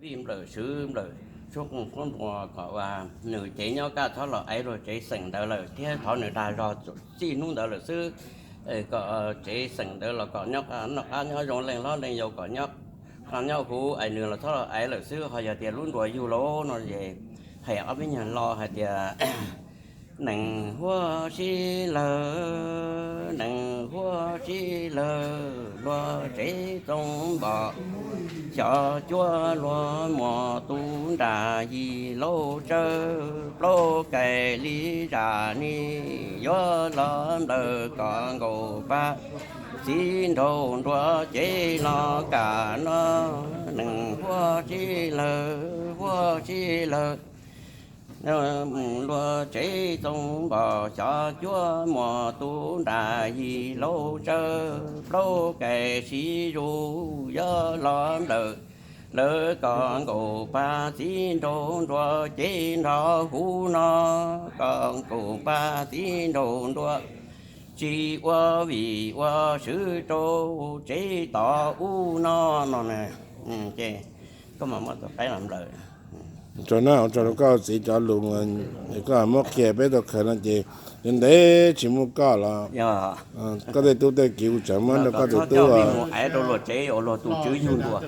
Vij nplawm swv nplawm suab qoob nruas kom nws cev nyob kaj txhob los aiv luag tsev xeem ntawd lawm thiab thov nws dag zog txij hnub ntawd lawm xwb, kom tsev xeem ntawd los kom nyob noj qab nyob zoo, leej hlob leej yau kom nyob qab nyob huv, es nws los txhob los aiv lawm xwb. Ho yog tias lub nruas yug los no es hais ob peb nyuag lo hais tias nees huab sib lawg, nees huab sib lawg, luag tsev txoov npom, xyov cuab luag muas tu nra yim lauj tsawb plaub kaim li zam ni, yuav los nplawm kom nkaus pab txiv nraug nruas cev los kam no, nees huab sib lawg, huab sib lawg, luag tsev txoov npom, xyov cuab muas tu nra yim lauj tsawb plaub kaim siv zus, yuav los nplawm lawv kom nkaus pab txiv nraug nruas cev nrov huv no, kom nkaus pab txiv nraug nruas tsis ua vim ua sw rau tsev tom ub no no na. Ces koj mam muab tus qaib los nplawm. Tso na, ua tsaug rau koj txiv cov lus, koj muab qhia peb tau khaws no ces ntev ntev tsis muaj koj los, koj tej tub tej kiv kuv tseem muab rau koj tus tub mus aiv rau luag tsev uas luag tus tswv yug ntua.